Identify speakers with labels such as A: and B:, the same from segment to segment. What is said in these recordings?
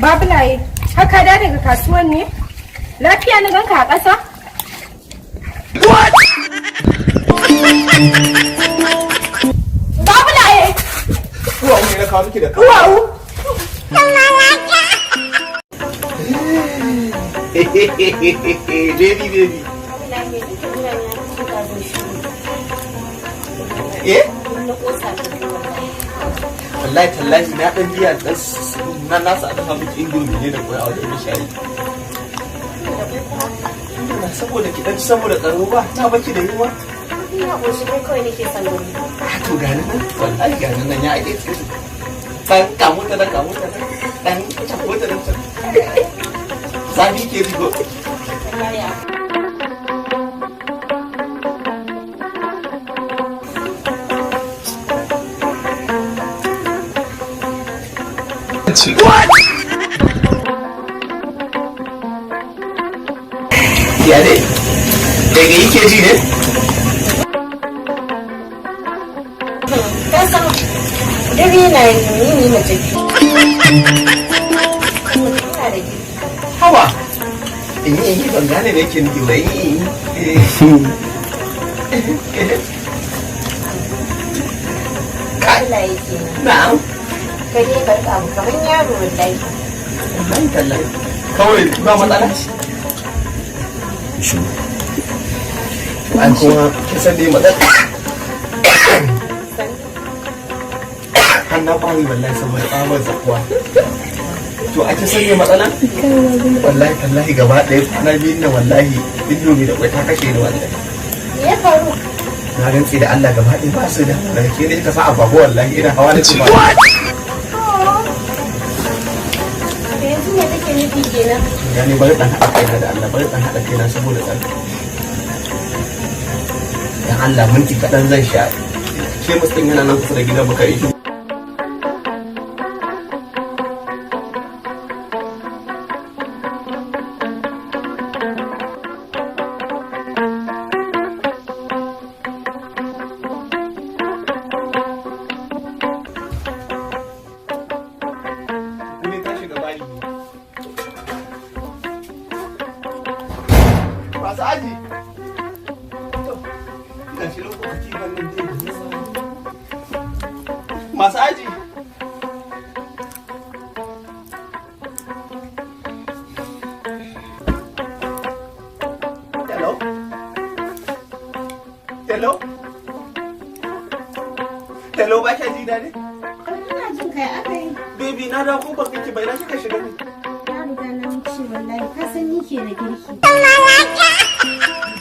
A: Babulaye, haka da daga kasuwan ne? Lafiya na ganka a ƙasa? Babulaye!
B: Duwawu ne na kawo miki da kawo.
A: Duwawu!
B: Baby baby. Eh? Wallahi tallahi na dan biya dan na nasa a dafa miki indomi ne da koyi a wajen shayi. Na saboda ki dan saboda tsaro ba ta baki da yunwa.
C: Ina ƙoshi kai kawai nake son gani.
B: Ah to gani nan wallahi gani nan ya ake ce. Dan kamo ta dan kamo ta dan cako ta dan cako. Zafi ke ji ko?
C: Wallahi.
B: Ya ne? Daga yake ji ne?
C: Ka san dare na yi ni mace. Ina da girki.
B: Hawa. In yi ban gane me yake nufi ba yi yi.
C: Allah yake nan.
B: Na'am.
C: Ka dai ka rika abu kamar yaro wallahi.
B: Wallahi tallahi. Kawai ba matsala. An kuma kin san dai matsala. Har na ɓare wallahi saboda tsabar zakuwa. To a kin san me matsala? Wallahi tallahi gaba ɗaya kwana biyun nan wallahi indomi da kwai ta kashe ni wallahi.
C: Me ya faru?
B: Na rantse da Allah gaba ɗaya ba su da rake ne ka sa agwagwa wallahi ina hawa da su ba.
C: To yanzu me kake nufi kenan?
B: Ya ne bari ɗan haɗa kaina da Allah bari ɗan haɗa kaina saboda tsaro. Dan Allah minti kaɗan zan sha. Kemis ɗin yana nan kusa da gidan muka yi. Ne ta shiga bayi ne. Masu aji. To, ga shi lokaci wannan dai da nisa. Masu aji. Hello? Hello? Hello, ba kya ji na ne?
A: Ina jin kai aka yi.
B: Baby, na dawo ko ban ganki ba, ina kika shiga ne?
A: Na riga na wuce wallahi, ka san ni ke da girki.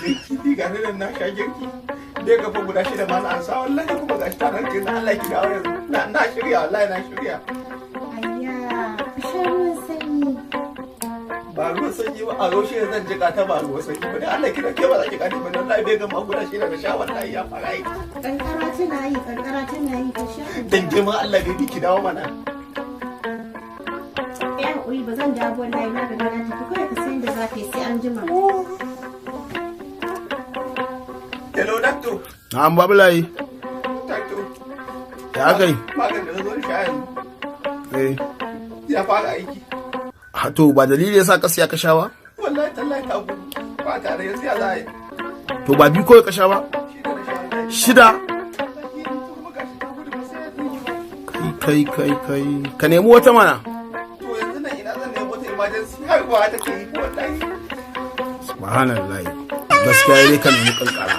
B: Girki ga ni nan na sha girki. Dai gafa guda shida ma na ansa wallahi kuma gashi ta rance na Allah ki dawo yanzu. Na shirya wallahi na shirya.
A: Ayya, ka sha ruwan sanyi.
B: Ba ruwan sanyi ba a roshe zan jika ta ba ruwan sanyi ba. Dan Allah ki dauke ba za ki gane ba wallahi bai gama guda shida na sha wallahi ya fara yi.
A: Kankara tana yi, kankara tana yi, ka sha.
B: Dan girman Allah baby ki dawo mana.
A: Ya haƙuri ba zan dawo wallahi na riga na tafi kawai ka san da za ka yi sai an jima.
B: Hello doctor.
D: Na'am Babulaye,
B: Doctor.
D: ya aka yi?
B: Maganin da na zo sha yanzu
D: Eh.
B: ya fara aiki.
D: Ha, to ba dalili yasa ka siya ka sha ba?
B: Wallahi tallahi ta gudu. Ba tare yanzu ya za a yi.
D: To ba biyu kawai ka sha ba?
B: Shi da na sha wallahi.
D: Shida.
B: Wallahi kuma gashi ta gudu ba sai ya yi ba.
D: Kai kai kai ka nemi wata mana.
B: To yanzu nan ina zan nemo ta emergency har ba ta ke yi wallahi.
D: Subhanallah. Gaskiya dai ka nemi kankara.